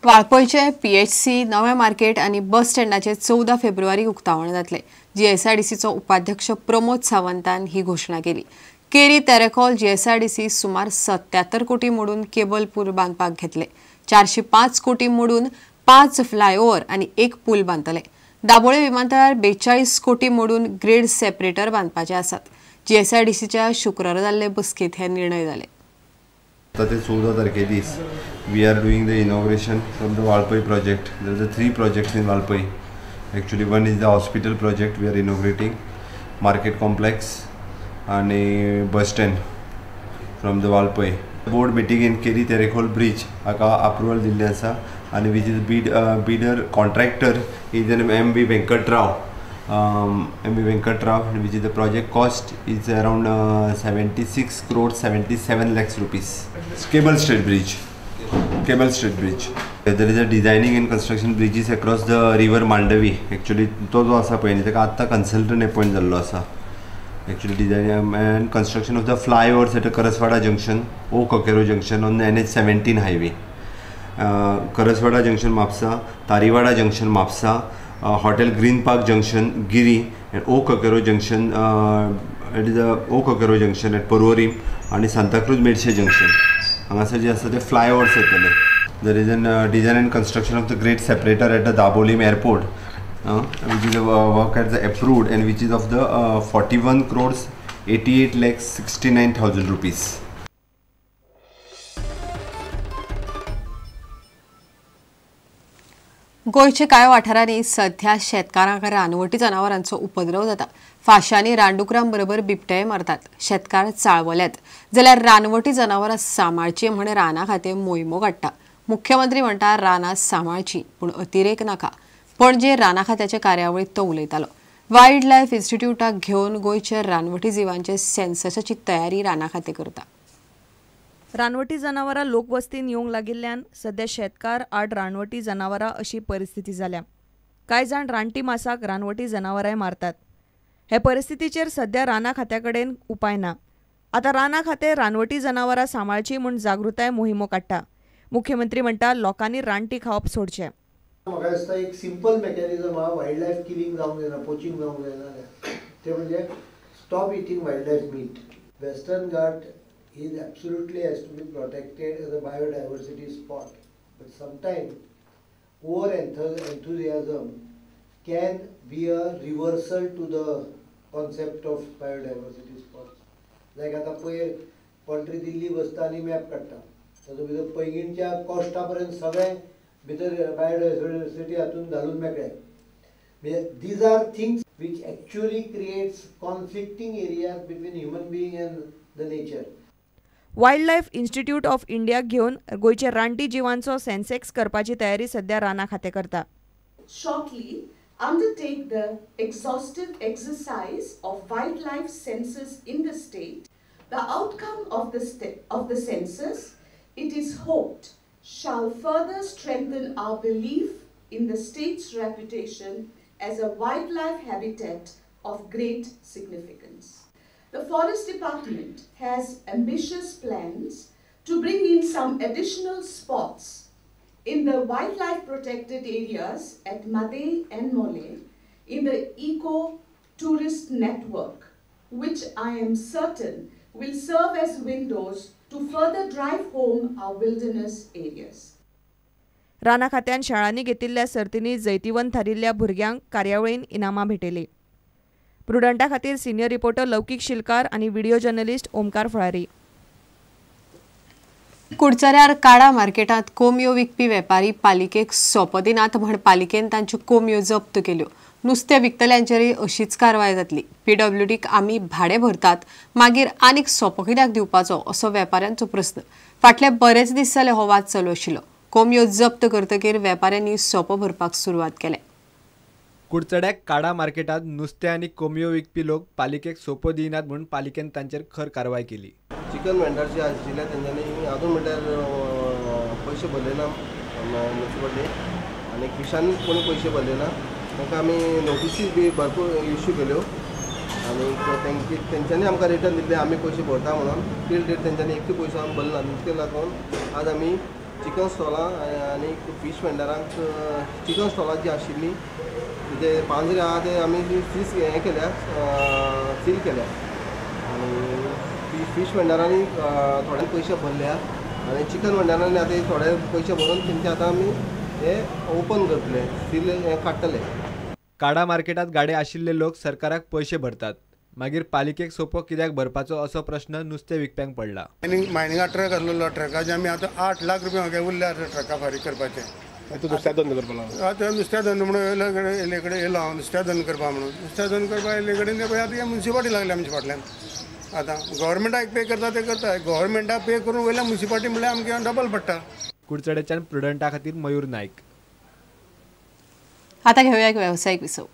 वाळपयचे PHC नवें market आनी बस स्टँडाचे 14 फेब्रुवारीक उक्तावण जातले. जीएसआयडीसीचो उपाध्यक्ष प्रमोद सावंतान ही घोशणा केली. केरी तेरेखोल जीएसआयडीसी सुमार 77 कोटी मोडून केबल पूल बांदपाक घेतले. 405 कोटी मोडून 5 फ्लायओव्हर आनी 1 पूल बांदतले. दाबोळे विमानतळार 42 कोटी मोडून ग्रेड सेपरेटर बांदपाचे आसात. जीएसआयडीसीच्या शुक्रारा जाल्ले बसकेंत हे निर्णय जाले. आता ते 14 तारखे दीस we are doing the inauguration from the Valpoi project. There are 3 projects in Valpoi. Actually one is the hospital project we are inaugurating, market complex आणि bus stand from the Valpoi. Board meeting in Keri Terekhol bridge हाका approval दिल्लें आसा आनी which is bidder contractor is an M V Venkatrao, M V Venkatrao, which is the project cost is around 76 crore 77 lakhs rupees. Cable stayed bridge, cable stayed bridge. There is a designing and construction bridges across the river Mandovi. Actually तो जो आसा पळय न्ही ताका आत्तां consultant appoint जाल्लो आसा. Actually design and construction of the flyovers at Karaswada junction, Old Coqueiro junction on NH 17 highway, Karaswada junction Mapusa, Tariwada junction Mapusa, hotel Green Park junction Giri and Old Coqueiro junction, it is a Old Coqueiro junction at Porvorim आनी Santa Cruz मेडशे junction हांगासर जे आसा ते फ्लायओवर्स येतले. There is an design and construction of the grade separator at the Dabolim airport, which is work at the approved and which is of the 41 crores 88 lakhs 69,000 rupees. गोंयच्या कांय वाठारांनी सध्या शेतकारांक रानवटी जनावरांचो उपद्रव जाता. फाशांनी रानडुकरां बरोबर बिबटेय मारतात. शेतकार चाळवल्यात जाल्यार रानवटी जनावरां सांबाळची म्हण राना खातें मोहिमो काडटा. मुख्यमंत्री म्हणटा रानां सांबाळची पूण अतिरेक नाका. पणजे राना खात्याच्या कार्यावळीत तो उलयतालो. वायल्ड लायफ इन्स्टिट्यूटाक घेवन गोंयच्या रानवटी जिवांचे सेन्ससाची तयारी राना खातें करता. रानवटी जनावरां लोकवस्तीन येवंक लागिल्ल्यान सध्या शेतकार आड रानवटी जनावरां अशी परिस्थिती जाल्या. कांय जाण रानटी मासाक रानवटी जनावरांय मारतात. हे परिस्थितीचेर सध्या राना खात्या कडेन उपाय ना. आतां राना खातें रानवटी जनावरां सांबाळची म्हूण जागृताय मोहिमो काडटा. मुख्यमंत्री म्हणटा लोकांनी रानटी खावप सोडचें. म्हाका दिसता एक सिंपल मेकॅनिजम आहा वायल्ड लायफ किलिंग जावंक जायना, पोचिंग जावंक जायना, तें म्हणजे stop eating wild life meat. Western Ghat is absolutely has to be protected as a biodiversity spot, but sometimes over enthusiasm can be a reversal to the concept of biodiversity spots. Like आता पयर कोण तरी दिल्ली बसता आनी map काडटा, तातूंत भितर पैंगीणच्या Costa पर्यंत सगळें भितर बायोडायवर्सिटी हातूंत घालून मेकळे. These are things which actually creates conflicting areas between human being and the nature. Wild life institute of इंडियाक घेवन गोंयच्या रानटी जिवांचो सेन्सेक्स करपाची तयारी सध्या राना खातें करता. Shortly undertake the exhaustive exercise of wildlife census in the state. The outcome of the census, it is hoped, shall further strengthen our belief in the state's reputation as a wildlife habitat of great significance. The Forest Department has ambitious plans to bring in some additional spots in the wildlife protected areas at Made and Mole in the eco-tourist network, which I am certain will serve as windows to further drive home our wilderness areas. राना खात्यान शाळांनी घेतिल्ल्या सर्तींनी जैतिवंत थारिल्ल्या भुरग्यांक कार्यावळीन इनामां भेटयलीं. प्रुडंटा खातीर सिनियर रिपोर्टर लौकीक शिलकार आनी व्हिडिओ जर्नलिस्ट ओमकार फळारी. कुडचऱ्यार काडा मार्केटांत कोंबयो विकपी वेपारी पालिकेक सोपो दिनात म्हण पालिकेन तांच्यो कोंबयो जप्त केल्यो. नुस्तें विकतल्यांचेरय अशीच कारवाय जातली. पीडब्ल्यूडीक आमी भाडें भरतात, मागीर आनीक सोपो कित्याक दिवपाचो असो वेपाऱ्यांचो प्रस्न. फाटले बरेच दीस जाले हो वाद चालू आशिल्लो. कोंबयो जप्त करतकीर वेपाऱ्यांनी सोपो भरपाक सुरवात केल्या. कुडचड्याक काडा मार्केटांत नुस्तें आनी कोंबयो विकपी लोक पालिकेक सोपो दिनात म्हूण पालिकेन तांचेर खर कारवाय केली. चिकन वेंडर जे आशिल्ले तेंच्यांनी अजून म्हणल्यार पयशे भरले ना म्युनिसिपालिटी आनी फिशान कोणी पयशे भरले ना. तांकां आमी नोटिसी बी भरपूर इश्यू केल्यो आनी तेंच्यांनी आमकां रिटर्न दिल्ले आमी पयशे भरता म्हणून. टील डेट तेंच्यांनी एकूय पयसो आमी भरले ना. तितके लागून आज आमी चिकन स्टॉलां आनी फीश वेंडरांक चिकन स्टॉलां जी आशिल्लीं ते पांजरे आहा ते आमी सीज हें केल्या, सील केल्या आनी फीश वेंडरांनी थोडे पयशे भरल्या आनी चिकन वेंडरांनी आतां थोडे पयशे भरून तेंचे आतां आमी हे ओपन करतले, सील हें काडटले. काडा मार्केटात गाडे आशिल्ले लोक सरकाराक पयशे भरतात, मागीर पालिकेक सोपो कित्याक भरपाचो असो प्रश्न नुस्तें विकप्यांक पडला. मायनिंगा ट्रक आसलेलो, ट्रकाचे आमी आतां 8 लाख रुपया म्हाका उरले ट्रका फारीक करपाचे. नुस्त्या धंदो करपाक आतां नुस्त्या धंदो म्हणून येयले कडेन येयलो हांव नुस्त्या धंदो करपा म्हणून. नुस्त्या धंदो करपाक येयले कडेन पळय आतां मुन्सिपाल्टी लागली आमच्या फाटल्यान. आतां गव्हर्मेंटाक पे करता ते करता, गव्हर्मेंटाक पे करून वयल्या मुन्सिपाल्टी म्हणल्यार आमकां डबल पडटा. कुडचडेच्यान प्रुडंटा खातीर मयूर नायक. आता घेऊया एक व्यावसायिक विसव.